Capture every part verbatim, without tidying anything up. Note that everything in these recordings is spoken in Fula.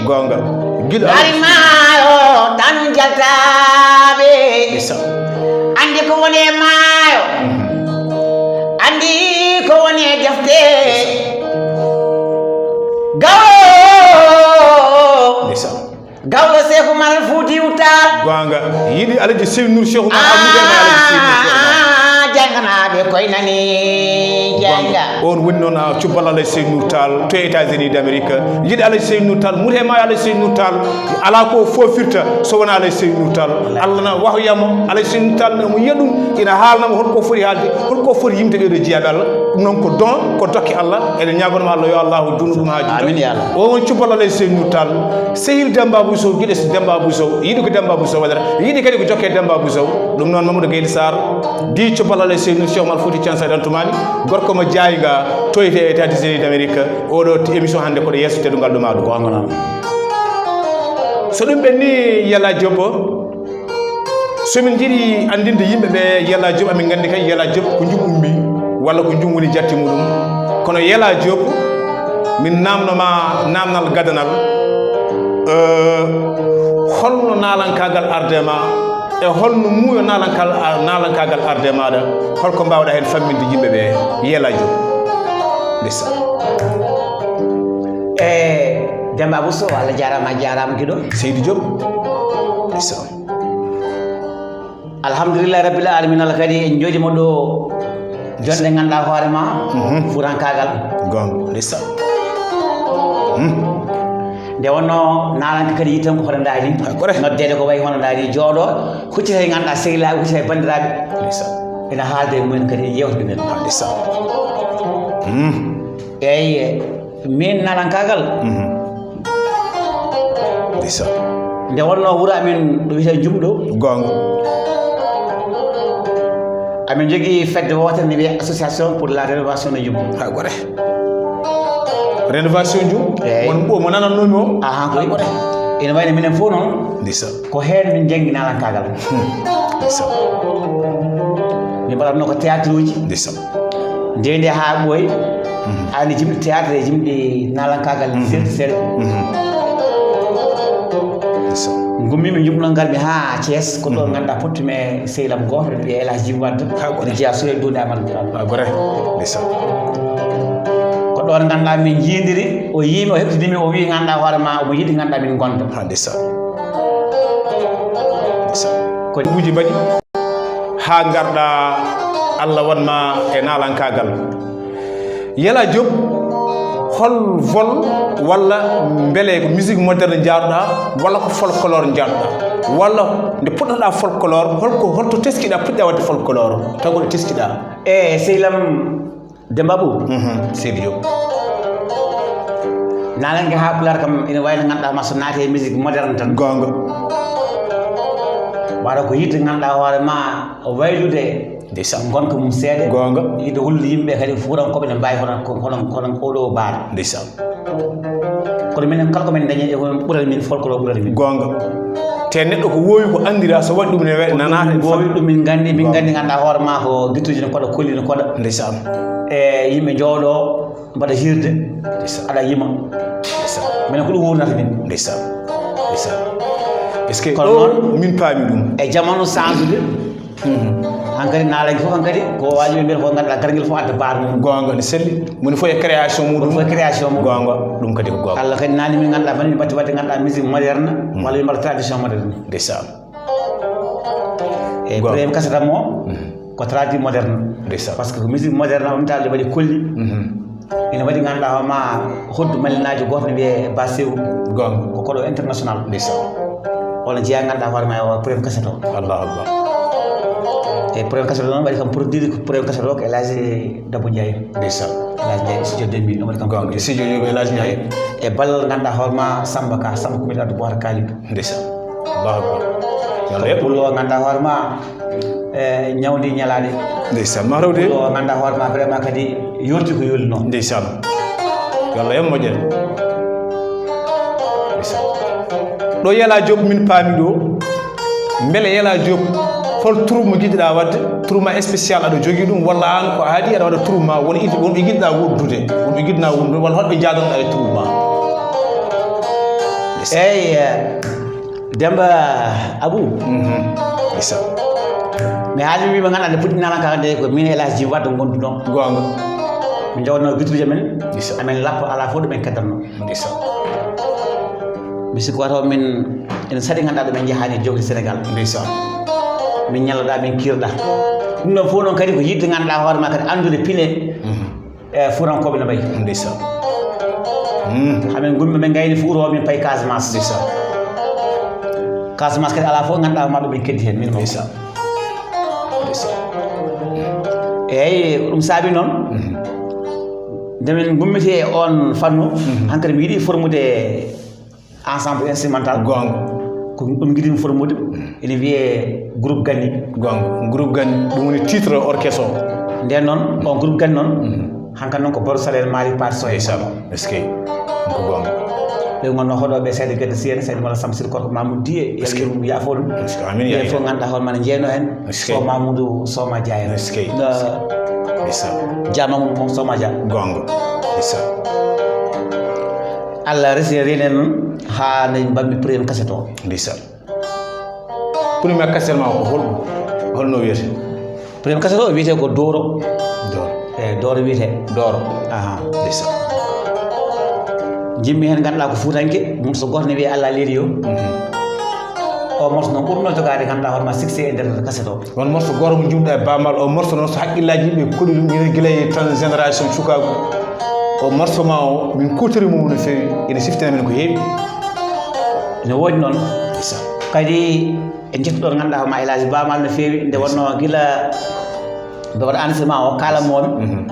Goonga. Giɗo Ari maayo tan jaltaaɓe. Issa. Andi ko woni e maayo. Andi ko woni e defte. Gawlo. Issa. Gawlo Seeku Malal Fuutiyu Taal. Goonga. Yiɗi Alaji Seydou Nour Cheikh Oumar Abdou Deme Alaji Seydou Nour Cheikh Oumar. Ah, janganaɓe koy nani janga. On woni noon, ah, cubbal Alaji Seydou Nour Taal to États-Unis d'Amérique. Yiɗi Alaji Seydou Nour Taal, muti e maayo Alaji Seydou Nour Taal. Alaa ko o foofirta so wonaa Alaji Seydou Nour Taal. Allah na wahoyamo, Alaji Seydou Nour Taal na mo yiya ɗum, ina haalnamo holko foti haalde, holko foti yimde ɓeeɗo jiyaaɓe Allah. Ɗum noon ko don, ko dokke Allah. Eɗen ñaagonoma Allah yo Allahu juutnu ɗum haa juuta. Amin ya Allah. O won cubbal Alaji Seydou Nour Taal. Sehil Demba Abou Sow, giɗo si Demba Abou Sow, yiɗi ko Demba Abou Sow waɗata, yiɗi kadi ko jokke Demba Abou Sow. Ɗum noon Mamadou Gueye Sarr, di cubbal Alaji Seydou Nour Cheikh Oumar Fouti Thiansay Ɗan Toumani, gorko mo jaayiga, toyte e États-Unis d'Amérique. Oɗo t-, émission hannde ko ɗo yeeso teddungal ɗum maa ɗum. Goonga noon. So ɗum ɓenni Yala Diop, so min njiɗi anndinde yimɓe ɓe Yala Diop, amin nganndi kay Yala Diop ko jum ummi, walla ko jum woni jatti muɗum. Kono Yala Diop, min naamno ma naamnal gadanal, eh, holno naalankaagal arde ma, e holno muuyo naalankal-, naalankaagal arde maɗa, holko mbawɗa heen famminde yimɓe ɓe Yala Diop? Ndeysan. E Demba Abou Sow, Allah jaaraama, a jaaraama giɗo. Seydi Diop. Ndeysan. Alhamdulillahi rabbil alamin, Allah kadi en jooɗiima ɗo jonde ngannduɗaa hoore ma, mhm, fuutankaagal. Goonga, ndeysan. Mhm. Nde wonno naalanke kadi yiɗi tan ko hono ndaa ni. Ah, kore. Noddeede ko wayi hono ndaa ni, jooɗo, huccita e ngannduɗaa sehilaaɓe, huccita e banndiraaɓe. Ndeysan. Ina haalda e mumen kadi e yeewtida men. Ah, ndeysan. Mhm. Eeyi, min naalankaagal. Mhm. Ndeysan. Nde wonno wuro amin ɗo wiyetee Jumɗo. Goonga. Amin njogii fedde wootere ne wiyee Association pour la rénovation de Jumɗo. Haa gore. Rénovation Jumɗo? Eeyi. Mon, mo nanannoomi o? Ahan, koy. Haa gore. Ina wayno minen fof noon. Ndeysan. Ko heen min njanngi naalankaagal. Hmm. Ndeysan. Min mbaɗatno ko théâtre uji. Ndeysan. Nde nde haa ɓooyi. Mhm. Ani jimɗi théâtre e jimɗi naalankaagal, mhm, selti seeɗa. Mhm. Ndeysan. Ngummiimi Jumɗo ngarmi haa Thiès, ko ɗo, mhm, ngannduɗaa pottumi e sehil am gooto, ɓe El Hadji Djiby Wade. Haa gore. Jeyaa Souley Dondi Amadou Dramé. Haa gore. Ndeysan. Ko ɗoon ngannduɗaa min njiidiri, o yiimi, o heɓtiniimi, o wii ngannduɗaa hoore ma, omo yiɗi ngannduɗaa min ngonda. Haa ndeysan. Ndeysan. Ko buuji mbaɗi. Haa ngarɗa Allah waɗ ma e naalankaagal. Yala Diop, hol vol walla mbele ko musique moderne njaarɗa walla ko folklore njaarɗa? Walla nde puɗɗoɗa folklore, holko, holto teskiɗa puɗɗa waɗde folklore? Taw ko ɗo teskiɗa? E sehil am, Demba Abou. Mhm, Seydi Diop. Naalanke haa Pulaar kam ina wayno ngannduɗaa ma so naati e musique moderne tan. Goonga. Waɗa ko yiɗde ngannduɗaa hoore ma waylude. Ndeysan. Ngonka mum seeɗa. Goonga. Yiɗde hollude yimɓe kadi fuutankooɓe ne mbaawi hono, hono, hono oɗo baara. Ndeysan. Kono minen kala ko min dañi e ko ɓurani min, folklore ɓurani min. Goonga. Te neɗɗo ko woowi ko anndira so waɗi ɗum ne we-, nanata. Ko woowi ɗum min nganndi, min nganndi ngannduɗaa hoore ma ko gittuji ne koɗa, kolli ne koɗa. Ndeysan. E yimɓe njooɗo mbaɗa hirde, ndeysan, aɗa yima. Ndeysan. Minen ko ɗum wuurnata min. Ndeysan. Ndeysan. Est-ce que kono ɗo noon min paami ɗum? E jamanu sansude, mhm, hankadi naalanke fof hankadi ko waajiɓe mbiyata ko ngannduɗaa gargel fof adda baar mum. Goonga, ne selli. Moni fof e création muɗum. Moni fof e création muɗum. Goonga, ɗum kadi ko goonga. Allah kadi nani min ngannduɗaa bani min mbaɗti waɗde ngannduɗaa musique moderne, mhm, walla min mbaɗa tradition moderne. Ndeysan. E goonga. Premier cassette am o, mhm, ko tradi moderne. Ndeysan. Par ce que ko musique moderne o, mi taal ɗe mbaɗi kolli. Mhm. Ina waɗi ngannduɗaa hoore ma hoddu mallinaajo gooto ne wiyee Ba Sew. Goonga. Ko koɗo international. Ndeysan. Walla jeyaa ngannduɗaa hoore ma o premier cassette o. Allahu Akbar. E premier cassette o noon waɗi kam produit ko premier cassette o ko El Hadji Dabou Ndiaye. Ndeysan. El Hadji Ndiaye, studio deux mille, ɗum waɗi kam. Goonga, studio yo El Hadji Ndiaye. E ballal ngannduɗaa hoore ma Samba Ka, Samba ko mi addu boota Kalidou. Ndeysan. Allahu Akbar. Yo Allah yoɓ. Pullo o ngannduɗaa hoore ma, e, ñawdi ñalaaɗe. Ndeysan, ma rewde. Pullo o ngannduɗaa hoore ma vraiment kadi yolti ko yolino. Ndeysan. Yo Allah yoɓ moƴƴere. Ndeysan. Ɗo Yala Diop min paami ɗo. Mbele Yala Diop, hol troupe mo jiɗɗa waɗde? Troupe ma spécial aɗa jogii ɗum, walla aan ko aadi aɗa waɗa troupe ma, won id-, won ɓe jiɗɗa woddude, won ɓe jiɗɗa wondude, walla holɓe jaadanɗa e troupe ma? Eyyi, Demba Abou. Mhm. Isa. Mi haali mi wiima ganduɗa nde puɗɗinama ka nde ko min e Elhadji Jim Wade gonduɗon. Gonga. Min jogotno guittuji men. Isa. Amen lappo ala fof ɗo men keddanno. Isa. Mi sikki wata min ene saɗi ganduɗa ɗo men jahani jogde Sénégal. Isa. Min ñalloɗa min kirɗa. Ɗum ɗon fof noon kadi ko yidde ganduɗa hoore ma kadi andude pine. Mhm. E fuurankoɓe no mbayi. Ndeysan. Mm. Hamin gummi min gayni fuuro min payi Casamance. Ndeysan. Casamance kadi ala fof ganduɗa maɗo min keddi hen min. Ndeysan. Ndeysan. Eyyi, ɗum saabi noon. Mhm. Nde min gummiti e on fannu, mhm, hankadi mi yiɗi formude ensemble instrumental. Gonga. Ko ɗum giɗimi formude. Ene wiyee groupe Ganni. Gonga. Groupe Ganni, ɗum woni titre orchestre o. Nden noon, on groupe Ganni noon, mhm, hankan noon ko Boro Salel Mali Part Soye. Ndeysaan. Est-ce que? Ko gonga. Ɓe gonno hoɗoɓe seeɗa gedde siyene, Seydi Mala Samsir Korko Mamoudou Diye, est-ce que? Yallirum yafoɗum. Est-ce que? Amin, ya. Ɓe fof ganduɗa hoore ma ne jeeyno hen. Est-ce que? So Mamoudou Soma Dia en. Est-ce que? Ndeysaan. Dia Mamoudou Soma Dia. Gonga. Ndeysaan. Allah resi renen ha ne mbammi premier cassette o. Ndeysaan. Premier cassette ma o ko holɗum? Holno wiyete? Premier cassette o wiyete ko Doro. Doro. E Doro wiyete. Doro. Aha. Ndeysaan. Jimmi hen ganduɗa ko fuutanke, morceau goto ne wiye Allah leli yo. Mhm. O morceau noon ɓurno jogade ganduɗa hoore ma succès e nder cassette o. On morceau goto mo jumɗa e Baaba Maal, o morceau noon so haqqillaji yimɓe koɗi ɗum ina gila e tan génération sukagu. O morceau ma o, min kutori mo no feewi, ina siftina men ko heewi. Ene woodi noon. Ndeysaan. Kadi en jettuɗo ganduɗa hoore ma Elhadji Baaba Maal no feewi, nde wonno gila ɓe waɗa enregistrement o kala momi. Mhm.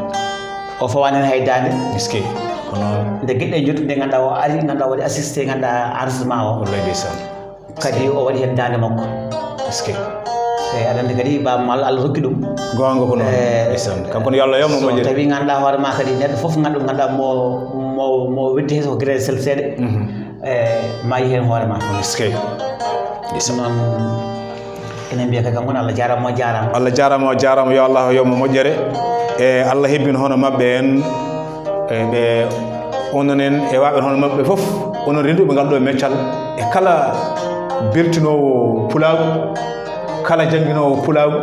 O fawani hen hay dande. Est-ce que? Ko noon. Nde geɗɗe jottude ganduɗa o ari, ganduɗa o waɗi assisté ganduɗa enregistrement o. Wallahi ndeysaan. Kadi o waɗi hen dande makko. Est-ce que? E aɗa andi kadi Baaba Maal Allah rokki ɗum. Gonga ko noon. E, ndeysaan. Kanko ne yo Allah yommo so moƴƴere. Tawi ganduɗa hoore ma kadi neɗɗo fof ganduɗa ganduɗa mo, mo, mo weddi hen so ko gila self seeɗa. Mhm. E, maayi hen hoore ma. Est-ce que? Ndeysaan. Noon enen mbiya kadi kanko Allah jarama, o jarama. Allah jarama, o jarama, yo Allah yommo moƴƴere. E Allah hebbin hono maɓɓe en, e ɓe onon en, e waɓen hono maɓɓe fof, onon renduɓe ngal ɗo meccal, e kala beltinowo pulagu, kala jannginowo pulagu,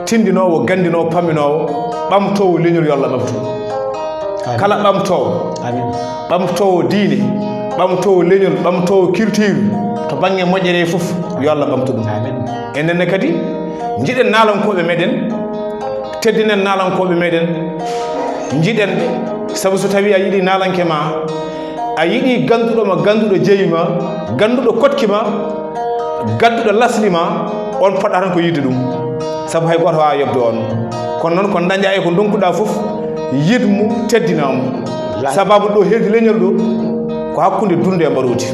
tindinowo, gandinowo, paminowo, ɓamtowo leñol yo Allah ɓamtu. Amin. Kala ɓamtowo. Amin. Ɓamtoowo diine, ɓamtoowo leñol, ɓamtoowo culture, to bannge moƴƴere fof, yo Allah ɓamtu ɗum. Amin. Enen ne kadi, njiɗen naalankooɓe meɗen, teddinen naalankooɓe meɗen, njiɗen ɓe. Sabu so tawii a yiɗii naalanke ma, a yiɗii gannduɗo ma, gannduɗo jeyi ma, gannduɗo koɗki ma, gadduɗo lasli ma, on poɗɗa tan ko yiɗde ɗum. Sabu hay gooto waawaa yoɓde on. Kono noon ko dañɗaa e ko ndonkuɗaa fof, yiɗ mo, teddinaa mo. Sababu ɗo heedi leñol ɗo, ko hakkunde dunde e mbaroodi.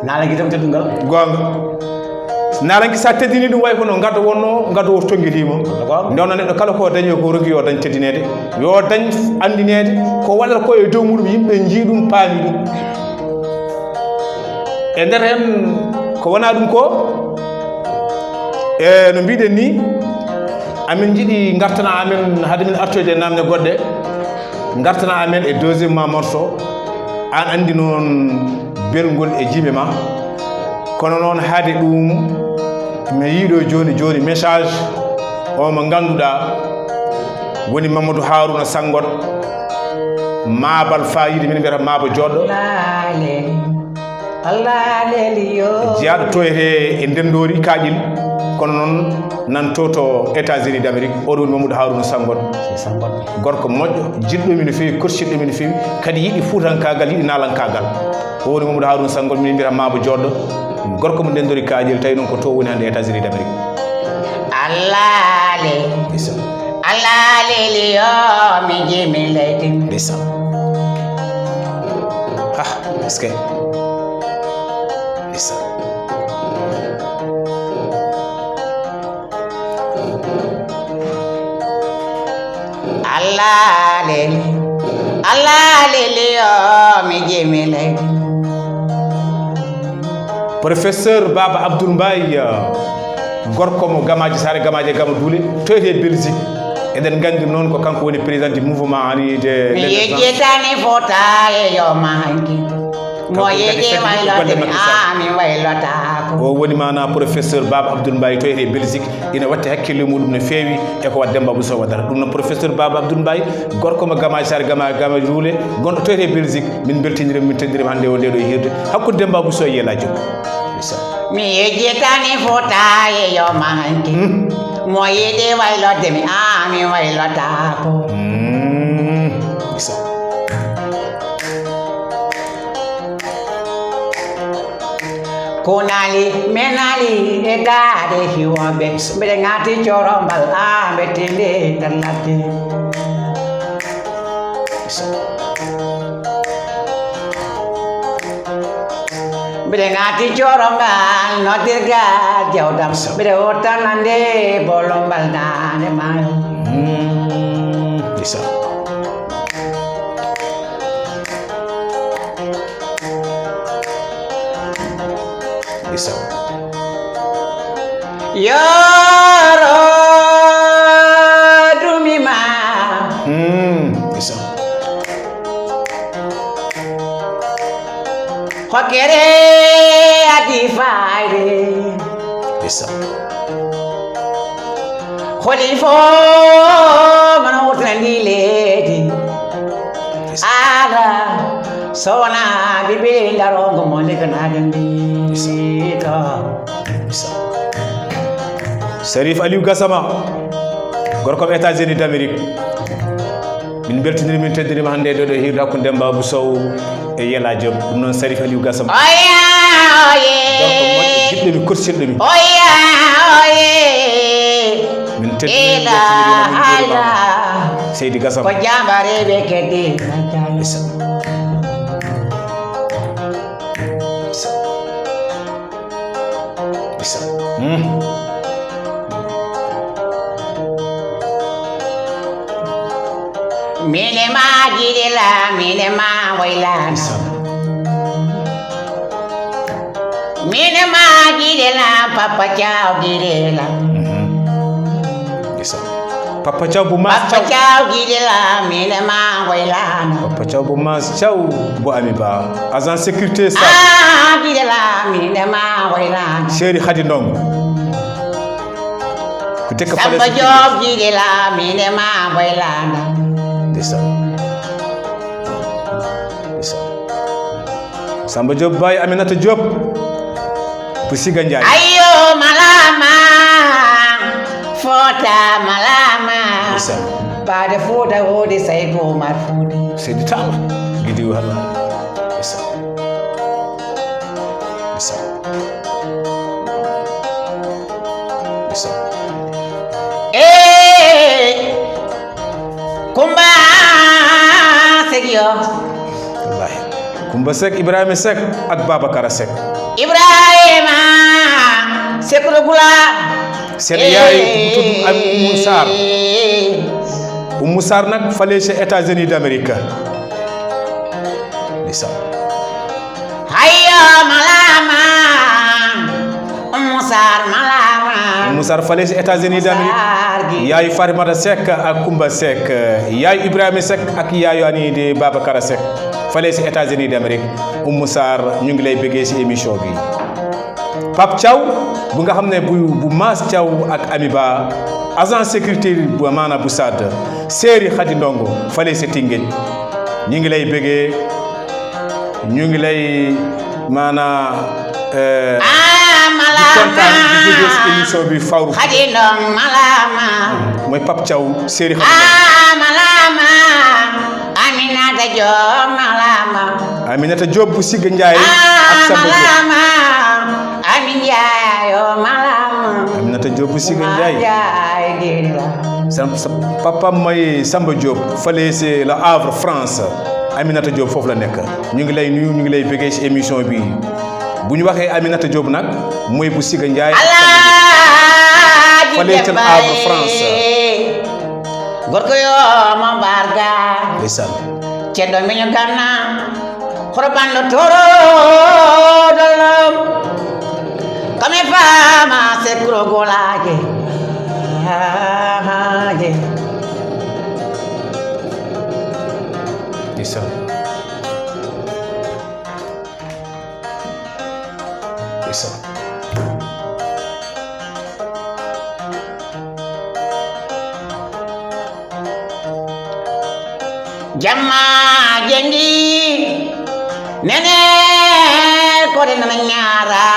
Naalanke tan teddungal. Goonga. Naalanke so a teddinii ɗum, way kono ngado wonno, ngado o tonngitii mo. Goonga. Nde wonno neɗɗo kala ko dañi ko rogi yo dañ teddineede. Yo dañ anndineede. Ko waɗata ko e dow muɗum, yimɓe njii ɗum, paami ɗum. E nder heen ko wonaa ɗum ko, e no mbiɗen ni, amin njiɗi ngartana amin, hade min artoyde e naamne goɗɗe, ngartana amin e deuxième ma morceau, aan anndi noon belgol e jime ma. Kono noon hade ɗum, mi yiiɗo jooni jooni message o mo ngannduɗaa woni Mamadou Harouna Sangot, Maabal Fayida, min mbiyata Maabo Joɗɗo. Allah leli yo. Jeyaaɗo toyete e ndenndoori kaaƴil, kono noon nan to to États-Unis d'Amérique, oɗo woni Mamadou Harouna Sangot. Sangot. Gorko moƴƴo, jiɗɗo mi no feewi, korsiɗɗo mi no feewi, kadi yiɗi fuutankaagal, yiɗi naalankaagal. O woni Mamadou Harouna Sangot, min mbiyata Maabo Joɗɗo. Gorko mo ndenndoori kaaƴil, tawi noon ko to woni hannde États-Unis d'Amérique. Allah le. Ndeysaan. Allah leli yo mi jimi leydi. Ndeysaan. Ah, est-ce que? Ndeysaan. Allah leli, Allah leli yo mi jimi leydi. Professeur Baba Abdoul Mbaye, gorko mo Gamaaji Saare, Gamaaji e Gama Duule, toyte Belgique. Eɗen nganndi noon ko kanko woni président du mouvement ani de mi l'indépendance. Yejjitani fota e yo ma hanki. Mo yiɗi waylode mi, aa, mi waylotaako. O woni maana professeur Baba Abdoul Mbaye to e Belgique, ina watti hakkille muɗum no feewi e ko waɗi Demba Bousso waɗata. Ɗum no professeur Baba Abdoul Mbaye, gorko mo Gama Sar, Gama, Gama Juule, gonɗo to e Belgique, min mbeltinirimo, min teddinirimo hannde o ndeɗo hirde hakkunde Demba Bousso e Yela Diop. Mi yejjitani fota e yo manke. Hmm. Mo yiɗi waylode mi, aa, mi waylotaako. Hmm. Isa. Kunali, menali, e daade hiwoɓe. Mbeɗe ŋaati corombal, aa, mbeɗe tele nder ladde. Mbeɗe ŋaati corombal, noddirgal jawdam. Mbeɗe wottanande bolombal daande maayo. Mm, isa. Isa. Yoro dumi ma. Hmm, isa. Hokkere adi fayde. Isa. Holi fo mana wurtina ndi leydi. Isa. Ala sona bibi ndarongo mo likanade ndi. Isa. To. Isa. Sharif Aliou Gassama, gorko mo États-Unis d'Amérique. Min mbeltiniri, min teddinima hannde e ɗo ɗo hirde hakkunde Demba Abou Sow e Yela Diop. Ɗum noon Sharif Aliou Gassama. Oya, oye. Gorko moƴƴo, jiɗɗo mi, korsinɗo mi. Oya, oye. Min teddiniri, min mbeltiniri, min njuurima. Seydi Gassama. Ko jambareɓe keddi. Isa. Isa. Isa. Hmm. Mine ma jiɗela, mine ma waylana. Isa. Mine ma jiɗela, Papa Thiaw jiɗela. Mhm. Isa. Papa Thiaw bu Mass Thiaw. Papa Thiaw jiɗela, mine ma waylana. Papa Thiaw bu Mass Thiaw bu Ami Ba. Agent sécurité sa. Ah, jiɗela, mine ma waylana. Chéri Khady Ndongo. Ko tekka Samba Diop jiɗela, mine ma waylana. Ndeysaan. Ndeysaan. Samba Diop Baye Aminata Diop. Bu Siga Ndiaye. Ayo malama. Fota malama. Ndeysaan. Baade Fota wodi Seyko Omar Fodi. Seydi Tall. Gidi wala. Ndeysaan. Ndeysaan. Ndeysaan. Eh, Kumba Seck yo. Wallahi. Kumba Seck, Ibrahima Seck ak Babacar Seck. Ibrahima Seck Lugula. Seen yaay ko tudd Umu Sarr. Umu Sarr nag fale ca États-Unis d'Amérique. Ndeysaan. Hayyo malama. Umu Sarr malama. Umu Sarr fale ca États-Unis d'Amérique. Sarr gi. Yaay Farimata Seck ak Kumba Seck. Yaay Ibrahima Seck ak yaayu ani di Babacar Seck. Fale ca États-Unis d'Amérique. Umu Sarr ñu ngi lay bëggee ci émission bi. Pape Thiaw bu nga xam ne bu bu Mass Thiaw ak Ami Ba, agent sécurité bu maana bu sad, Seri Khady Ndongo fale sa Tingéej. Ñu ngi lay bëggee, ñu ngi lay maana euh, di kontaan di bëggee ci émission bi fawru. Khady Ndong malama. Mooy Pape Thiaw, Seri Khady Ndongo. Ah, malama. Aminata Diop malama. Aminata Diop bu Siga Ndiaye ak Samba Diop. Malama. Amin Ndiaye o malama. Aminata Diop bu Siga Ndiaye. Ndiaye Gila. Sa, sa papa may Samba Diop fale c'est Le Havre France. Aminata Diop foofu la nekk. Ñu ngi lay nuyu, ñu ngi lay bëggee ci émission bi. Bu ñu waxee Aminata Diop nag mooy bu Siga Ndiaye ak Samba Diop. Alaaji fale ca Le Havre France. Gorko yo mo mbarga. Ndeysaan. Ceddo miño ganna. Hoto banndo toro dolom. Kame fama sekro golage. Ndeysaan. Jamma jengi nene kore nana nyara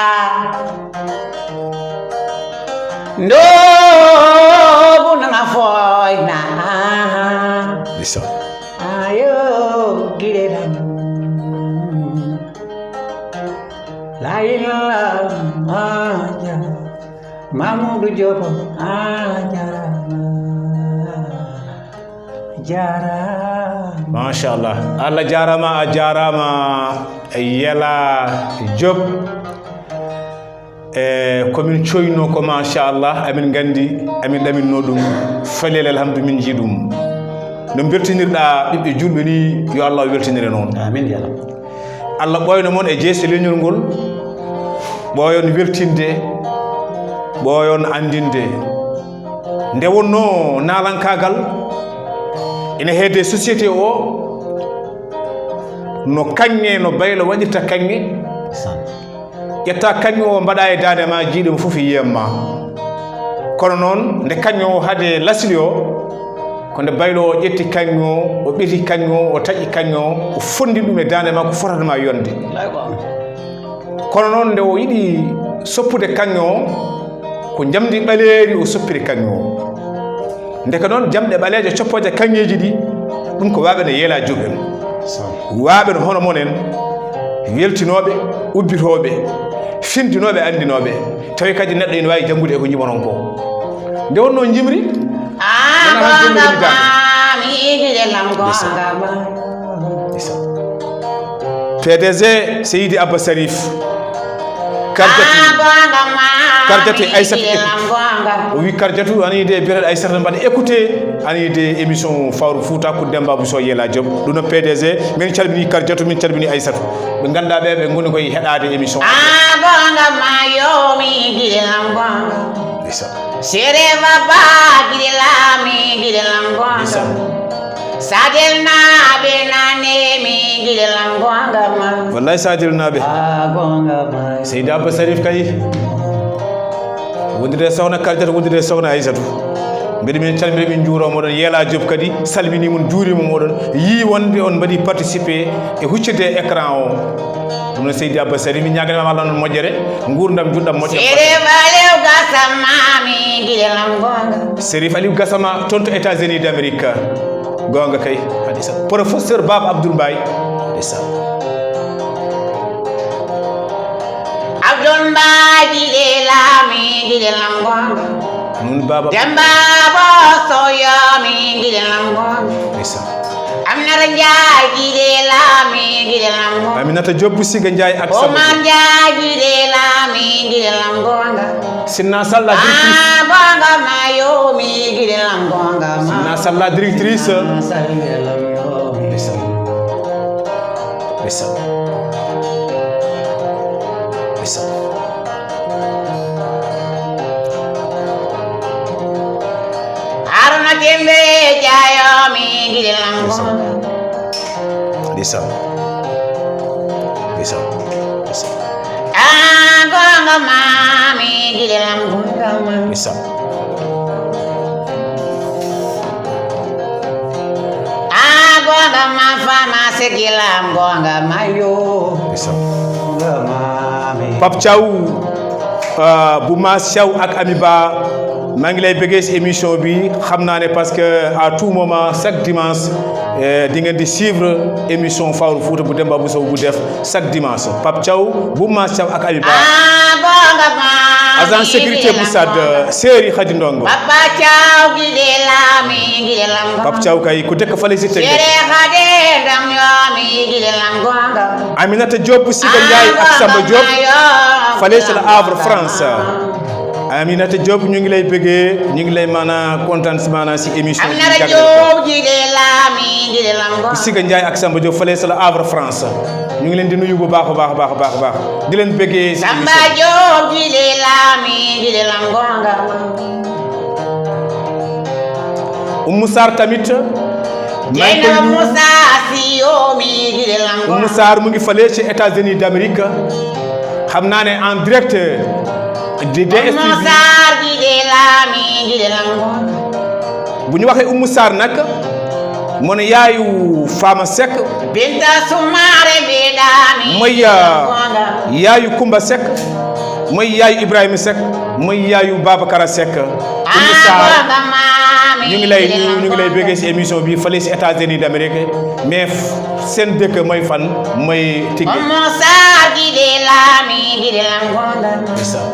ndobu nana foyna. Listen. Ayo gire dan. La ilaha illa Mamadou Diop, a jarama, jarama. Machallah. Allah jarama, a jarama, Yela Diop. E komin coyno ko machallah, amin gandi, amin ɗaminno ɗum. Falel alhamdu min jii ɗum. No beltinirɗa ɓiɓɓe julɓe ni, yo Allah weltinire noon. Amin ya Allah. Allah ɓooyno mon e jeese leñol ngol, ɓooyon weltinde, ɓooyon anndinde. Nde wonnoo naalankaagal ina heede société o, no kaŋŋe, no baylo waɗirta kaŋŋe, ƴetta kaŋŋe o mbaɗa e daande ma, jiiɗe mo fof yiyam ma. Kono noon, nde kaŋŋe o haade lasli o, ko nde baylo o ƴetti kaŋŋe o, o ɓeti kaŋŋe o, o taƴi kaŋŋe o, o fondi ɗum e daande ma ko fotata ma yonde. Kono noon, nde o yiɗi soppude kaŋŋe o, ko njamndi ɓaleeri o soppiri kaŋŋe o. Ndeke noon, jamɗe ɓaleeje coppooje kaŋŋeeji ɗi, ɗum ko waaɓe no Yela Diop en. Waaɓe no hono mon en, weltinooɓe, ubbitooɓe, findinooɓe, anndinooɓe. Tawi kadi neɗɗo ina waawi janngude e ko njimanon ko. Nde wonnoo njimri, wonaa tan jemma woni daande. P D G Seydi Abba Sarif. Karjatu. Karjatu e Aysatu. O wi Karjatu, ani de biyeteɗo Aysatu, mbaɗa écouté, ani de émission Fawru Fouta ko Demba Bousso Yela Diop. Ɗum no P D G, min calmini Karjatu, min calmini Aysatu. Ɓe ngannduɗaa ɓe, ɓe ngoni koye heɗaade émission. Ndeysaan. Sere baba gidi lami gidi langonga. Ndeysaan. Sadel na be na ne mi gidi langonga ma. Wallahi Sadel na be. Ah, gonga ma. Seydi Abba Sarif kay. Wondude sohna Karjata, wondude sohna Aysatu. Mbeɗa min calmina, min njuuro moɗon. Yela Diop kadi salmini mon, juurima moɗon. Yi wonde on mbaɗi participé e huccude e écran o. Ɗum no Seydi Abba Sarif, mi ñaaganima Allah noon moƴƴere, nguurndam juɗɗam moƴƴam. Serif Aliou Gassama, mi gide lam gonga. Serif Aliou Gassama, toon to États-Unis d'Amérique. Gonga kay, Hadisa. Professeur Baba Abdoul Mbaye. Hadisa. Abdoul Mbaye gide la, mi gide lam gonga. Nun Baba. Demba Bosso yo, mi gide lam gonga. Hadisa. Aminata Njaay gide la, mi gide lam gonga. Aminata Diop Siga Njaay ak Samba Omar Diop. Njaay gide la, mi gide lam gonga. Sinna Salla directrice. Ah, gonga ma yo, mi gide lam gonga ma. Sinna Salla directrice. Sinna Salla yo, mi. Ndeysaan. Ndeysaan. Ndeysaan. Haruna Dembe Jaayo mi gide lam gonga. Ndeysaan. Ndeysaan. Ndeysaan. Ah, gonga ma mi gide lam gonga ma. Ndeysaan. Ah, gonga ma fama segilam gonga ma yo. Ndeysaan. Gonga ma mi. Pape Thiaw. Ah, bu Maas Thiaw ak Ami Ba, maa ngi lay bëggee si émission bi. Xam naa ne parce que à tout moment, chaque dimanche, eh, di ngeen di suivre émission Fawru Fouta bu Demba Bousso bu def chaque dimanche. Pape Thiaw, bu Maas Thiaw ak Ami Ba. Ah, gonga ma. Agent sécurité bu Sad, Seri Khady Ndongo. Papa Thiaw gide la, mi gide lam gonga. Pape Thiaw kay ku dëkk fale si Tëngéej. Sere Khady Ndongo, mi gide lam gonga. Aminata Diop, Siga Ndiaye ak Samba Diop, fale sa la Havre, France. Aminata Diop, ñu ngi lay bëggee, ñu ngi lay maana kontaan si maana si émission bi. Aminata jagleel ko Diop, jide la, mi gide lam gonga. Siga Ndiaye ak Samba Diop, fale sa la Havre, France. Ñu ngi leen di nuyu bu baax a baax a baax a baax a baax. Di leen bëggee si Samba émission bi. Diop, jide la, mi gide lam gonga. Oumou Sarr tamit. Maa ngi koy nuyu. Oumou Sarr mu ngi fale ci États-Unis d'Amérique. Xam naa ne en direct de D S T V. Oumou Sarr, Guidelam, Guidelam. Bu ñu waxee Oumou Sarr nag, mooy yaayu Fama Seck. Binta Soumaré, Bidami, mooy, euh, Guidelam. Yaayu Koumba Seck, mooy yaayu Ibrahima Seck, mooy yaayu Babacar Seck. Oumou Sarr, ñu ngi lay nuyu, ñu ngi lay bëggee ci émission bi fële ci États-Unis d'Amérique, mais seen dëkk mooy fan? Mooy Tëngéej. Oumou Sarr, Guidelam, Guidelam, Gonda. Ndeysaan.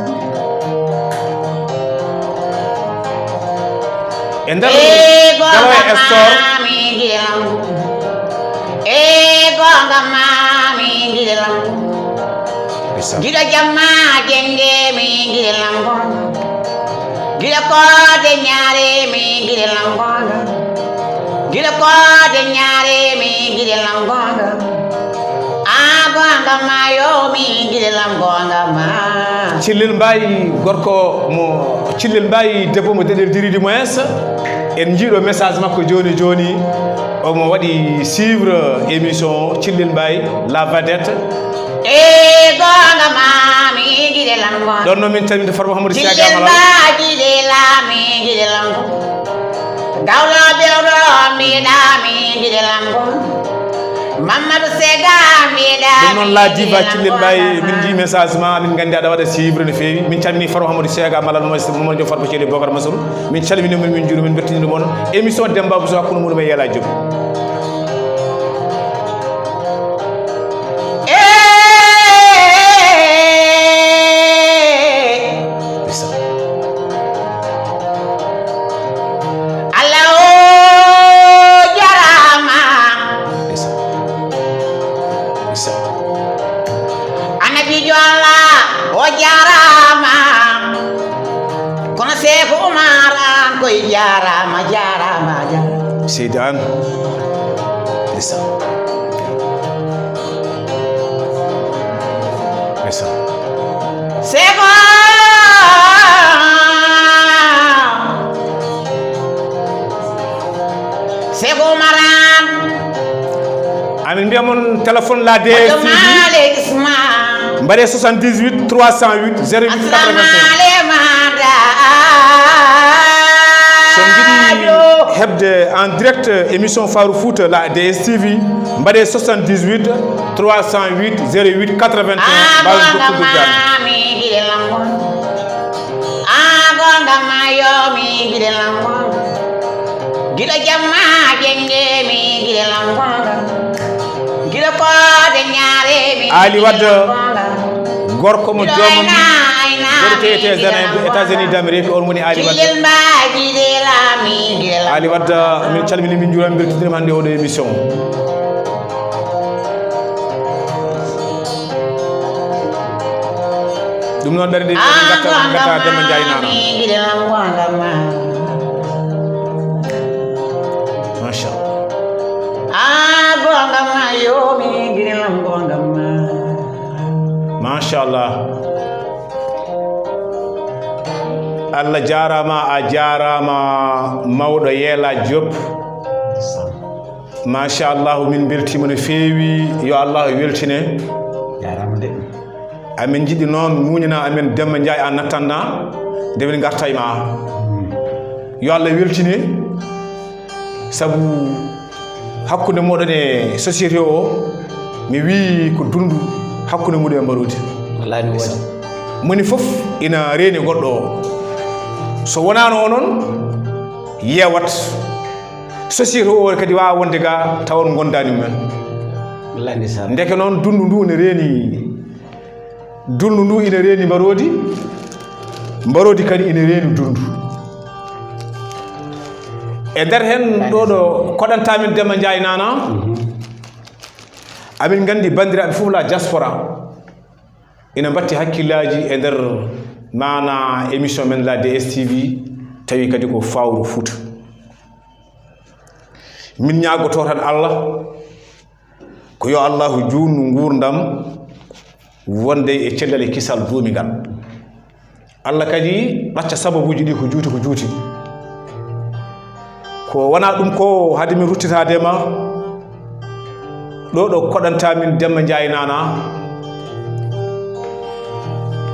E nder Galoya Store. E gonga mami, Guidelam. Ndeysaan. Giɗo jamma jenge mi, Guidelam, Gonda. Giɗo koode ñaare mi, Guidelam, Gonda. Giɗo koode ñaare mi, Guidelam, Gonda. A gonga mayo mi, Guidelam, gonga ma. Cillel Mbaye, gorko mo, Cillel Mbaye, debbo mo deɗel diridi mo es. En njiiɗo message makko joni joni. Omo waɗi suivre émission Cillel Mbaye, la vedette. E gonga mami, Guidelam, Gonda. Ɗon noon min calmini Farba Hamadou Sega Malal. Mbaye, Guidelam, Guidelam. Gawlo Bewɗo, mbiɗami, Guidelam, Gonda. Mamadou Sega, mbiɗami, ɗum noon, la diva Guidelam, Cillel Mbaye, Gonda. Min njii message ma, min nganndi aɗa waɗa suivre no feewi. Min calmini Farba Hamadou Sega Malal, Mamadou Diop Farba Ceeli Bokar Massoul. Min calmini mo, min njuuri, min mbertini ɗum on. Émission Demba Bousso hakkunde muɗum e Yela Diop. Allah o jarama. Annabi jo Allah o jarama. Kono Seeku Umar an koy jarama, jarama, jarama. Seydi Anne. Ndeysaan. Ndeysaan. Seeku. Seeku Umar an. Amin mbiya mon téléphone la D S T V. Mbaɗe soixante-dix-huit trois cent huit zéro huit quatre-vingt-un. So ngiɗi heɓde en direct émission Fawru Fouta la D S T V, mbaɗe soixante-dix-huit trois cent huit zéro huit quatre-vingt-un, mbaɗe jokkude jam. A gonga ma yo mi Guidelam, Gonda. Giɗo jamma jenge mi Guidelam, Gonda. Giɗo koode ñaare mi Guidelam, Gonda. Ali Wade, gorko mo joomum, gorko etee Zanaye, États-Unis d'Amérique, on woni Ali Wade. Cillel Mbaye, Guidelam, Guidelam. Ali Wade, min calmini, min njuurima, min mbeltiniima hannde oɗo émission. Ɗum noon, ɓerɗe ɗe, min ngarta, min ngarta Demba Ndiaye Nana. Machallah. Machallah. Allah jaaraama, a jaaraama, mawɗo Yela Diop. Machallah, min mbeltiima no feewi. Yo Allah weltine. Jaaraama de. Amin njiɗi noon muñana amen Demba Ndiaye en attendant nde min ngarta e ma. Yo Allah weltine, sabu hakkunde moɗon e société o, mi wii ko dundu hakkunde muɗum e Mbaroodi. Wallahi no waɗi. Moni fof ina reeni goɗɗo o. So wonaano onon, yeewat. Société o kadi waawa wonde ga tawa on ngondaani mumen. Wallahi ndeysaan. Ndeke noon dundu ndu ina reeni. Dundu ndu ina reeni Mbaroodi. Mbaroodi kadi ina reeni dundu. E nder heen ɗo ɗo koɗanta min Demba Ndiaye Nana. Mhm. Amin nganndi banndiraaɓe fof la diaspora ina mbatti hakkillaaji e nder maana émission men la D S T V, tawi kadi ko Fawru Fouta. Min ñaagotoo tan Allah, ko yo Allahu juutnu nguurndam wonde e cellal e kisal duumingal. Allah kadi ɗacca sababuuji ɗi ko juuti ko juuti. Ko wonaa ɗum ko hade min ruttitaade ma, ɗo ɗo koɗanta min Demba Ndiaye Nana,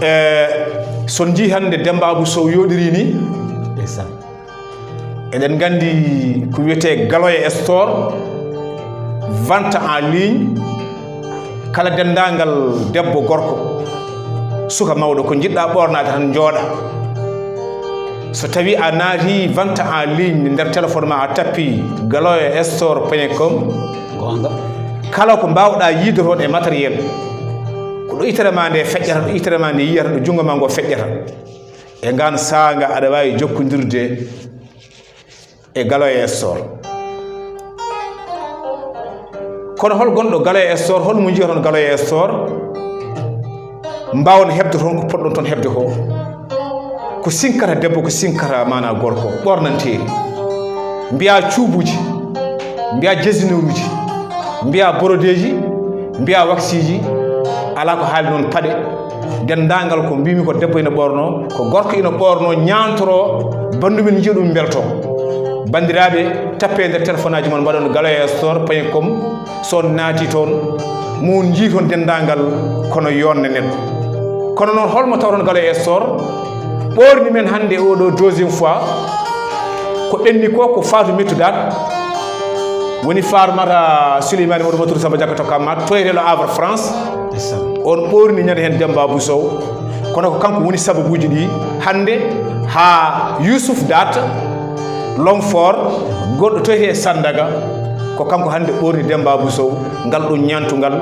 E, so on njii hannde Demba Abou Sow yooɗiri ni, eɗen nganndi ko wiyetee Galoya Store, vente en ligne, kala denndaangal debbo, gorko, suka, mawɗo, ko njiɗɗa ɓoornaade tan, njooɗa. So tawi a naati vente en ligne nder téléphone ma, a tappi galoya store point com, goonga, kala ko mbaawɗa yiide toon e matériel, ko ɗo itere ma nde feƴƴata, ɗo itere ma nde yiyata, ɗo junngo ma ngo feƴƴata. E ngaan saanga aɗa waawi jokkondirde e Galoya Store. Kono hol gonɗo Galoya Store, hol mo njiya toon Galoya Store? Mbaawon heɓde toon ko potɗon toon heɓde ko. Ko sinkata debbo, ko sinkata maanaa gorko, ɓoornanteeri. Mbiyaa cuubuuji, mbiyaa jesineeruuji, mbiyaa borodeeji, mbiyaa waksiiji, alaa ko haali noon paɗe. Denndaangal ko mbiimi ko debbo ina ɓoornoo, ko gorko ina ɓoornoo, ñaantoroo, banndu men njiya ɗum mbeltoo. Banndiraaɓe, tappee nder téléphone aji mon, mbaɗon galoya store point com, so on naati toon, mo on njii toon denndaangal kono yonde neɗɗo. Kono noon, hol mo tawron galoya store? Ɓoorni men hannde oo ɗoo deuxième fois, ko ɓenni ko, ko Fatou Mettudat, woni Farmata Souleymane Modou Matour Samba Diakka to Kammat, toyreɗo Havre France. Ndeysaan. On ɓoorni ñande heen Demba Abou Sow. Kono ko kanko woni sababuuji ɗi hannde haa Youssouf Dat, l'homme fort, gonɗo toyte e Sandaga, ko kanko hannde ɓoorni Demba Abou Sow ngal ɗum ñaantungal.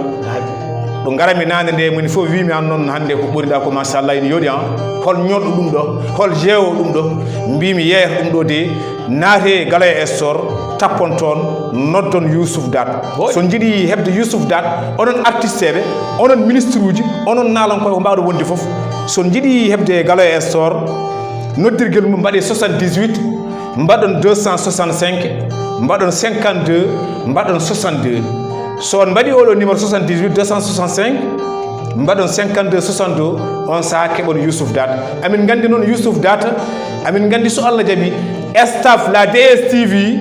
Ɗo ngaranmi naane nde, moni fof wiimi aan noon hannde ko ɓoorniɗaa ko, machallah, ina yooɗi, an. Hol ñoɗɗo ɗum ɗo? Hol jeewo ɗum ɗo? Mbiimi yeeyata ɗum ɗo de, naatee Galoya Store, tappon toon, noddon Youssouf Dat. Hooy. So njiɗi heɓde Youssouf Dat, onon artiste ɓe, onon ministre uji, onon naalan koye ko mbaawɗo wonde fof. So njiɗi heɓde Galoya Store, noddirgel mum mbaɗee soixante-dix-huit, mbaɗon deux cent soixante-cinq, mbaɗon cinquante-deux, mbaɗon soixante-deux. So on mbaɗi oɗo numéro soixante-dix-huit deux cent soixante-cinq, mbaɗon cinquante-deux soixante-deux, on sahaa keɓon Youssouf Dat. Amin nganndi noon Youssouf Dat, amin nganndi so Allah jaɓi, staff la D S T V,